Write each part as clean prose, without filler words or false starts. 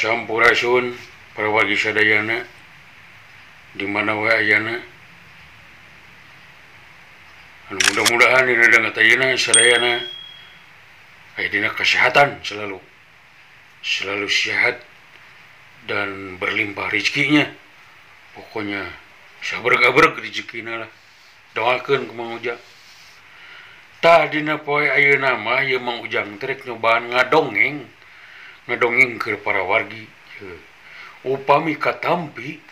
Sampurasun para wargi sadayana di mana wae ayana. Anu mudah-mudahan dina danget ayeuna sadayana aya dina kesehatan selalu. Selalu sehat dan berlimpah rezekinya. Pokoknya sabreg-abreg rezekina lah. Doakeun ku Mang Ujang. Tah dina poe ayeuna mah ieu Mang Ujang teh rek nyobaan ngadongeng. Ngadongeng ke para wargi. Upami katampi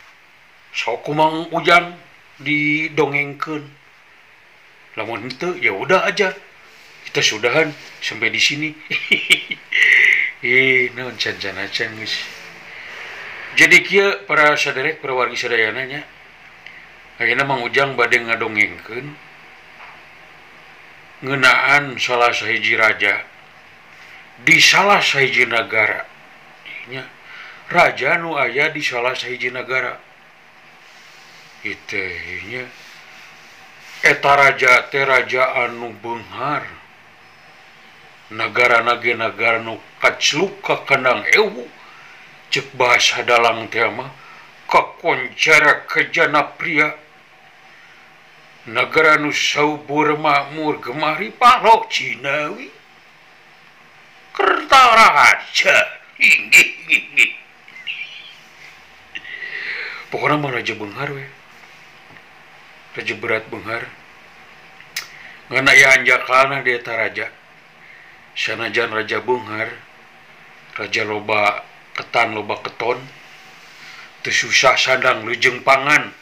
sok ku Mang Ujang didongengkeun. Lamun henteu ya udah aja. Kita sudahan sampai di sini. Naon can-can geus. Jadi kieu para saderek para wargi sadayana nya. Ayeuna Mang Ujang bade ngadongengkeun ngeunaan salah sahiji raja di salah sahiji nagara. Nya raja nu aya di salah sahiji nagara. Ieu nya eta raja teh raja anu beunghar. Nagarana ge nagara nu kacluk ka kandang ewu. Cek bahasa dalang teh mah kakoncara kejana pria. Nagara nu saubur makmur gemari palo Cinawi. Kertaraja. Pokoknya mah raja beunghar we. Raja berat beunghar. Ngan aya anjakalna di eta raja. Sanajan raja beunghar, raja loba ketan loba keton, teu susah sandang leujeung pangan.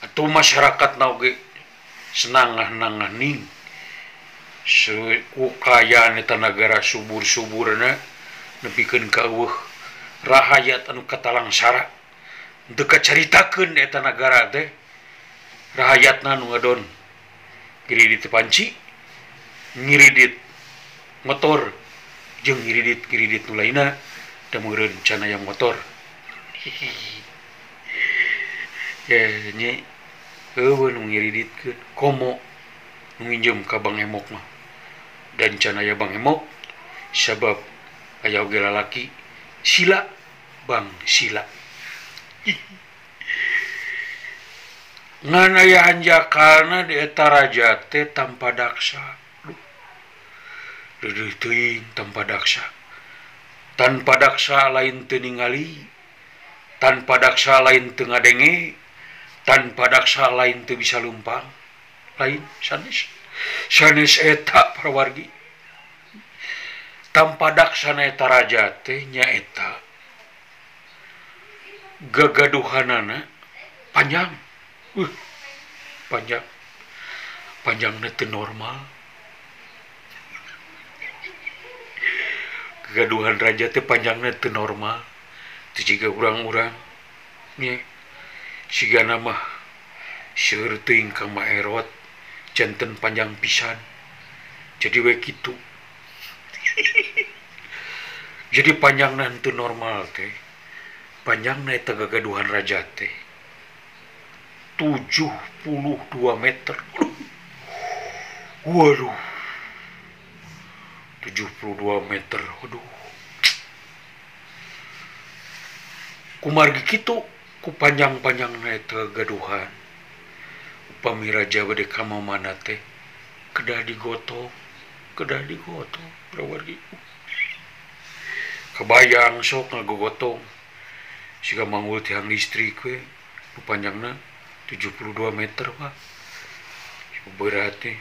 Atuh masyarakat na oge senangah-nanganing. Ku kayaan eta nagara subur-suburna nepikeun ka eueuh rahayat anu katalangsara. Teu kacaritakeun eta nagara teh rahayatna nu ngadon ngiridit panci, ngiridit motor, jeung ngiridit-ngiridit nu lainna da meureun can aya motor. Ya nya eueuh nu ngiriditkeun komo nu nginjem ka Bang Emok mah. Dan can aya Bang Emok sabab aya oge lalaki sila Bang Sila. Ngan aya hanjakalna di eta raja teh tanpa daksa. Duh, teuing tanpa daksa. Tanpa daksa lain teu ningali, tanpa daksa lain teu ngadenge, tanpa daksa lain teu bisa lumpang. Lain sanes. Sanes eta para wargi. Tanpa daksana eta raja teh nyaeta gagaduhanana panjang. Panjang. Panjangna teu normal. Kegaduhan raja teh panjangna teu normal. Teu jiga urang-urang. Nya sigana mah seueur teuing ka maerot janten panjang pisan. Jadi we kitu. Jadi panjangna teu normal teh. Panjangna eta gagaduhan raja teh 72 meter. Waduh. 72 meter. Waduh. Kumargi kitu ku panjang-panjangna eta gagaduhan. Upami raja bade ka mamana teh kedah digotong, kedah digotong para wargi. Kebayang sok ngagogotong siga manggul tiang listrik we nu panjangna 72 meter Pak. Berat teh.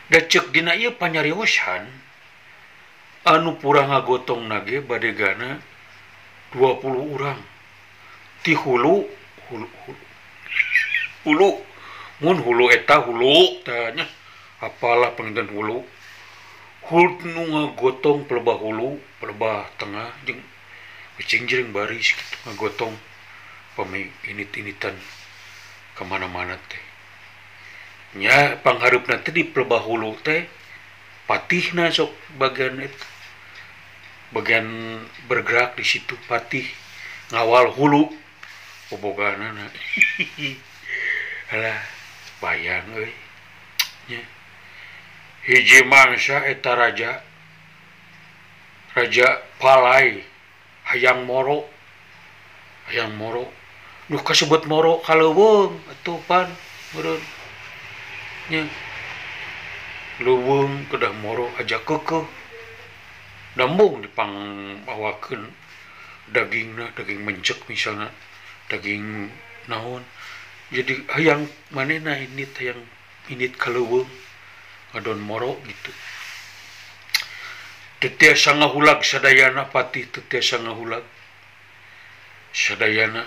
Da ceuk dina ieu panyariosan anu purah ngagotong nage badegana 20 urang. Ti hulu hulu hulu. Hulu mun hulu eta hulu tanya apalah panginten hulu. Hulu nu ngagotong pelebah hulu, pelebah tengah jeung kucing jering baris kitu ngagotong pami init-initan kemana-mana teh. Nya panghareupna teh di pelebah hulu teh patihna sok bagian itu. Bagian bergerak di situ patih ngawal hulu boboganana. Alah bayang euy. Nya hiji mangsa eta raja Raja Palai Hayang moro. Hayang moro. Nu kasebut moro ka leuweung atuh pan meureun. Nya. Leuweung kedah moro aja keukeuh. Dambung dipangbawakeun dagingna, daging mencek misalna, daging naon. Jadi hayang manehna indit hayang indit ka leuweung ngadon moro gitu. Teu tiasa ngahulag sadayana patih teu tiasa ngahulag. Sadayana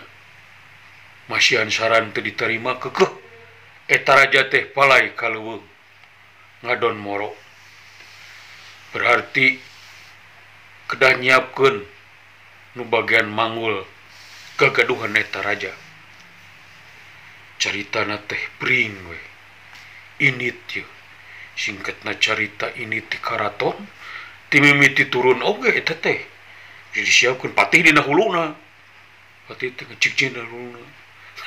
masihan saran teu diterima keukeuh. Eta raja teh palai ka leuweung ngadon moro. Berarti kedah nyiapkeun nu bagian manggul gagaduhan eta raja. Caritana teh pring we. Init ye. Singkatna carita ini ti karaton ti mimiti turun oge eta teh. Jadi siapkeun patih dina huluna. Patih teh ngecik dina huluna.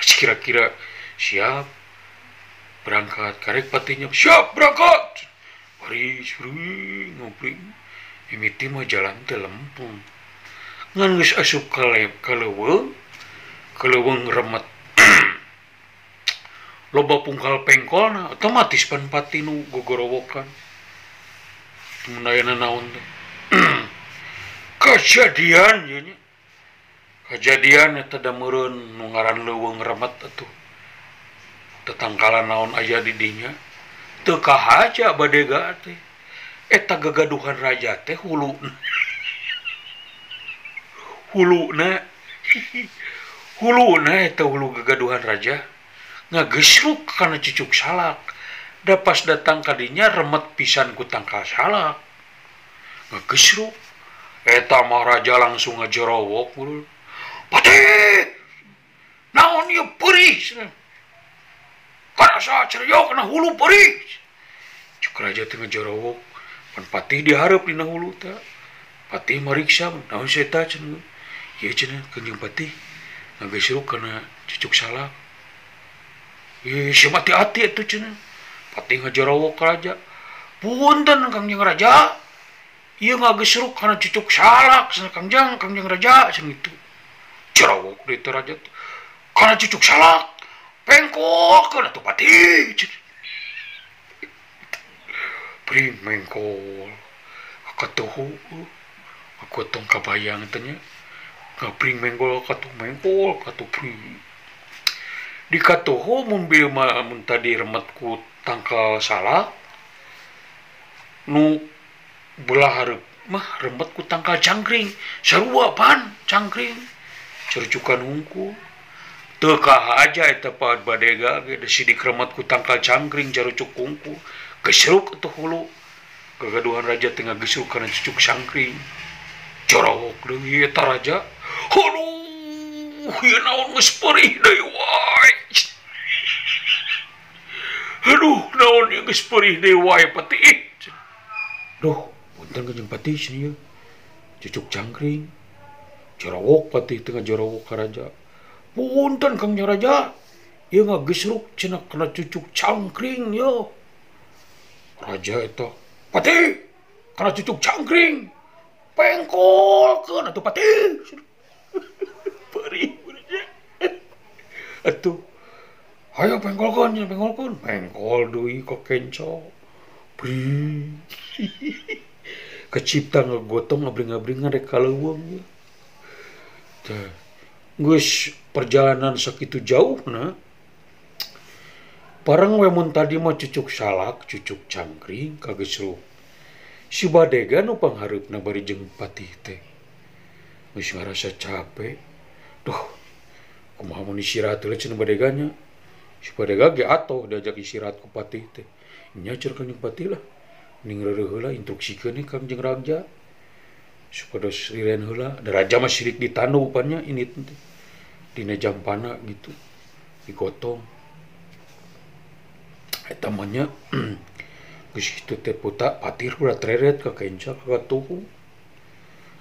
Kira-kira siap berangkat karek patihnya siap berangkat. Baris bring ngupring. Mimiti mah jalan teh lempung. Ngan geus asup ka leuweung, ka leuweung remet. Loba pungkal pengkolna otomatis pan pati nu gogorowokan. Mun aya naon teh. Kejadian ieu nya. Kejadian eta da meureun nu ngaran leuweung remet atuh. Tetangkalan naon aya di dinya. Teu kahaja badega teh. Eta gagaduhan raja teh huluna. Huluna. Huluna eta hulu gagaduhan raja. Ngagesruk kana cucuk salak. Da pas datang kadinya remet pisan ku tangkal salak. Ngagesruk. Eta mah raja langsung ngajerowok. Patih! Naon ieu peurih cenah. Karasa ceriok kana hulu peurih. Cuk raja teh ngajerowok. Pan patih dihareup dina hulu teh. Patih mariksa naon si eta cenah. Ieu cenah kanjeng patih ngagesruk kana cucuk salak. Ih, si mati-hati atuh cenah. Patih ngajerowok ka raja. Punten Kangjeng Raja. Ieu ngagesruk kana cucuk salak cenah Kangjeng, Kangjeng Raja cenah kitu. Jerowok deui teh raja teh. Kana cucuk salak. Pengkolkeun atuh patih cenah. Pring mengkol. Katuhu. Aku tong kabayang teh nya. Ngapring mengkol katuh mengkol katuh pring. Di katuhu mun bil mah mun tadi remet ku tangkal salak nu belah hareup mah remet ku tangkal cangkring sarua pan cangkring cercukan hungkul teu kahaja eta paat badega ge da sidik remet ku tangkal cangkring carucuk hungkul gesruk atuh hulu gagaduhan raja teh ngagesruk kana cucuk cangkring corowok deui eta raja. Aduh ieu naon geus peurih deui wae. Aduh naon ieu geus peurih deui wae patih. Duh punten kanjeng patih cenah ieu cucuk cangkring. Jorowok patih teh ngajorowok ka raja. Punten Kangjeng Raja, ieu ngagesruk cenah kana cucuk cangkring ieu. Raja eta, patih kana cucuk cangkring. Pengkolkeun atuh patih. Peurih raja. Atuh hayo pengkolkeun cenah pengkolkeun. Pengkol deui ka kenco. Bring. Kecipta ngegotong ngabring-ngabringan rek ka leuweung ieu. Tah geus perjalanan sakitu jauhna. Pareng we mun tadi mah cucuk salak, cucuk cangkring kagesruk. Si badega nu panghareupna bari jeung patih teh. Geus ngarasa capek. Duh, kumaha mun istirahat heula cenah badeganya. Si badega ge atoh diajak istirahat ku patih teh. Nya cenah kanjeng patih lah. Ning reureuh heula instruksikeun we Kangjeng Raja. Supados liren heula. Da raja mah sirik ditandu pan nya ini teh. Dina jampana gitu. Digotong. Eta mah nya geus kitu teh puta patir ulah treret ka kenca ka katuhu.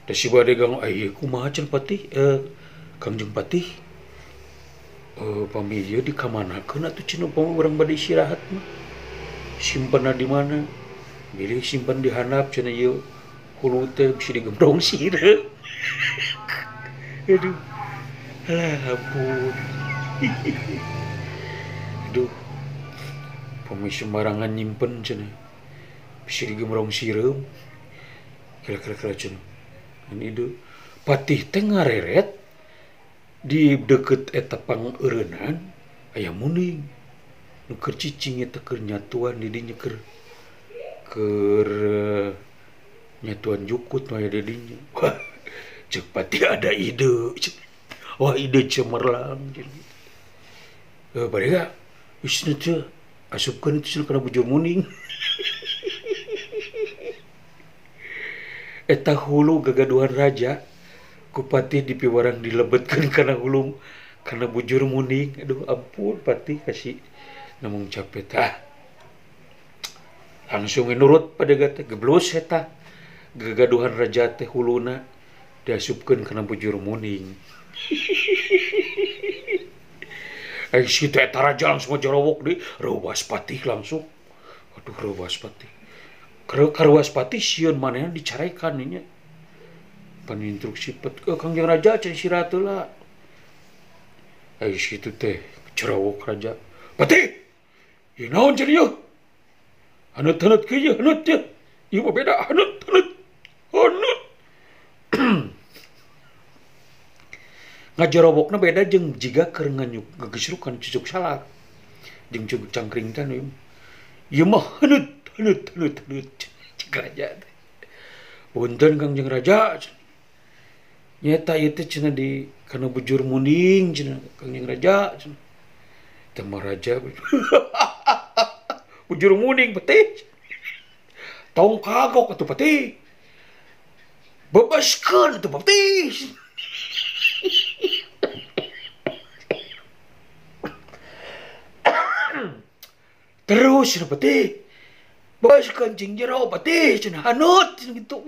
Da si badega ieu kumaha cenah patih Kangjeng Patih pami ieu dikamanakeun atuh cenah upama urang bade istirahat mah. Simpenna di mana? Bilih simpen di handap cenah ieu hulu teh bisi digembrong sireuk. Aduh. Alah ampun. Aduh. Pami sembarangan nyimpen cenah. Bisa digemrong sireum. Kira-kira cenah. Kan ide patih teh ngareret di deket eta pangeureunan aya muning. Nu keur cicing eta keur nyatuan di dinya keur nyatuan jukut nu aya di dinya. Wah, ceuk patih ada ide. Wah, ide cemerlang cenah. Barega geus teu asupkeun itu cenah kana bujur muning. Eta hulu gagaduhan raja ku patih dipiwarang dilebetkeun kana hulu kana bujur muning. Aduh ampun patih kasih namung capek tah. Langsung nurut pada teh geblus eta gagaduhan raja teh huluna diasupkeun kana bujur muning. Situ eta raja langsung jorowok deui, reuwas patih langsung. Aduh reuwas patih. Karuas patih sieun manehna dicarekan nya. Pan instruksi Kangjeng Raja cenah si ratu lah. Situ teh jorowok raja. Patih. Ieu naon cenah ieu? Haneut-haneut kieu ieu, haneut ieu. Ieu mah beda haneut haneut. Haneut. Ngajorowokna beda jeung jiga keur ngagesrukan cucuk salak. Jeung cucuk cangkring teh ieu. Ieu mah haneut haneut haneut haneut cek raja teh. Punten Kangjeng Raja. Nyata ieu teh cenah di kana bujur muning cenah Kangjeng Raja cenah. Teh mah raja bujur muning patih. Tong kagok atuh patih. Bebaskeun atuh patih. Terus cenah patih. Bebaskeun cing jero patih cenah haneut gitu.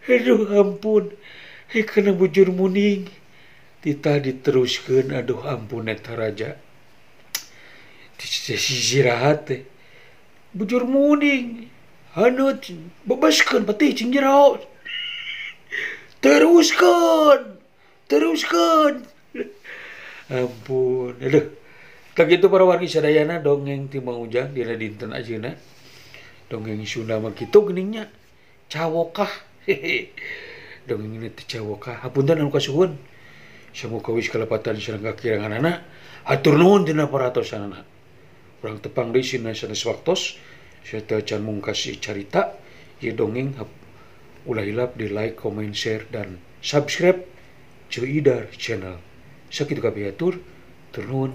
Aduh ampun. Kana bujur muning. Titah diteruskeun aduh ampun eta raja. Sisirahat teh. Bujur muning. Haneut bebaskeun patih cing jero. Teruskeun. Teruskeun. Ampun. Aduh. Tak gitu para wargi sadayana dongeng ti Mang Ujang dina dinten ayeuna. Dongeng Sunda mah kitu geuning nya. Cawokah. Dongeng ini teh cawokah. Hapunten anu kasuhun. Samuka wis kalepatan sareng kakiranganana. Hatur nuhun tina paratosanana. Urang tepang deui sina sanes waktos. Saya can mungkas carita ieu dongeng ulah hilap di like, comment, share dan subscribe Ceu Idar Channel. Sakitu kabeh atur, tur nuhun.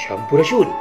Sampurasun.